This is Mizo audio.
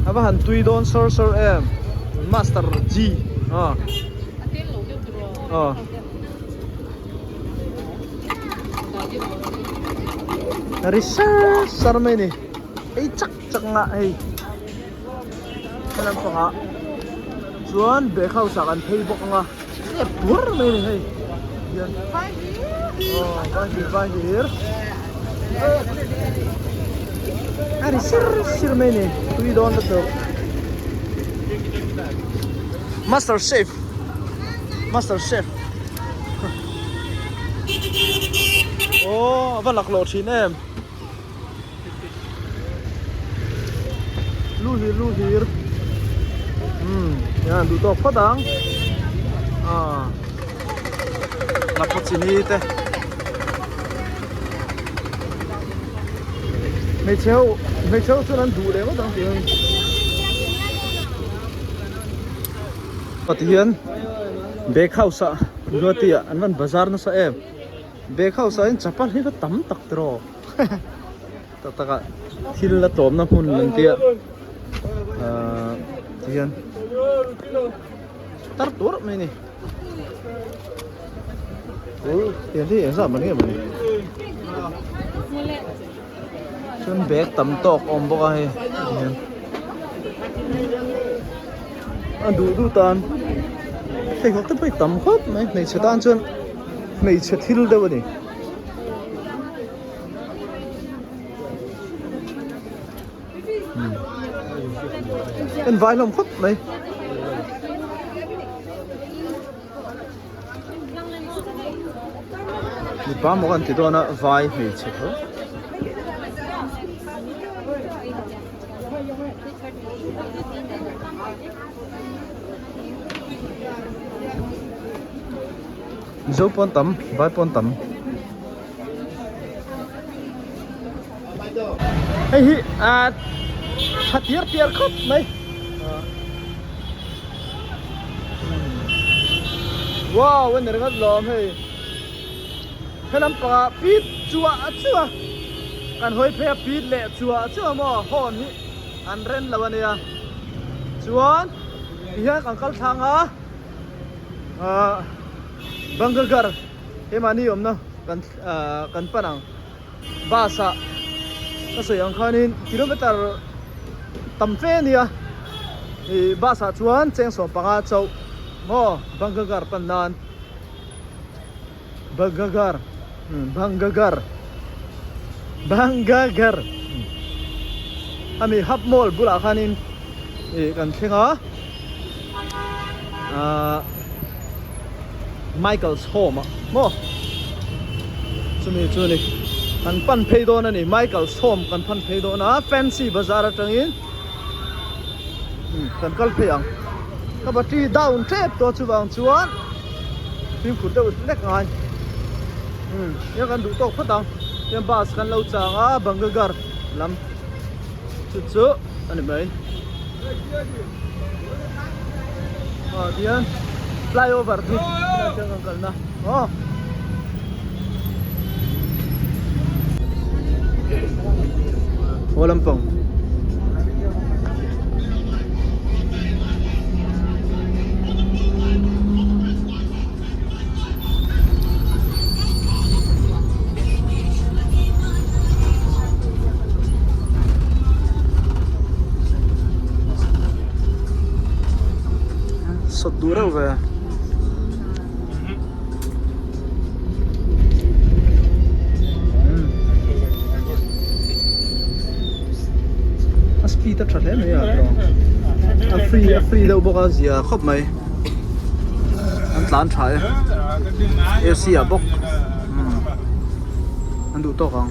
A va han tui dawn sawr sawr em master G aw aw ri sar sar mai a ni ei chak chak nga hei helam pangah chuan bag house ah kan phei bawk anga nep bur mai a ni hei hian aw vai hlir vai hlir a ri sir sir mai a ni tui dawn lutuk master chef master chef aw a va laklawh thin em. Lu hlir lu hlir umm hian duh tawk phawt ang ah lapawchini te hmeichhe ho hmeichhe ho chuan an duh leh ngawt ang tih ang tihian bag house ah Guwahati ah an rawn bazar nasa em bag house ah hian chapal hi va tam tak tiraw. Tak tak ah thil la tlawmna hmun an tia ahh tihian tar tur mai a ni ul tiang hi engzah man nge mawni chuan bag tam tawk a awm bawk a hei tihian a duh duh tan pheikhawk te pawh hi tam khawp mai hmeichhe tan chuan hmeichhe thil deuh a ni. En vai hlawm khawp mai. Mipa maw kan ti dawn a vai hmeichhe tho. Mizo pawn tam vai pawn tam. Hei hi ah tha tiar tiar khawp mai wow a ni ringawt lawm hei helam pangah pit chuah chuah kan hawi phei a pit leh chuah chuah maw horn hi an ren lo a nia chuan tihian kan kal thlang a ah Bangalore Keimahni awmna kan ahh kan pan ang bus ah ka sawi ang khanin kilometer tam fe a nia ih bus ah chuan cheng 15 chauh maw Bangalore pan nan Bangalore Bangalore Bangalore ami hub mall bulah khanin ih kan thleng a ahh Michael's home ah maw chumi chu ni kan pan phei dawn a ni Michael's home kan pan phei dawn a fancy bazar atangin kan kal phei ang ka battery down tep tawh chuvang chuan fimkhur deuh hlek ngai nia kan duh tawk phawt ang tichuan bus kan lo chang a Bangalore lam chu chu a ni mai. Ah tihian flyover chu helai chuan kan kalna aw. Haw lampang. Sawt duh reuh ve. A speed a tha hle mai a a free a free deuh bawk a zia khawp mai an tlan tha e AC ah bawk an duh tawk ang.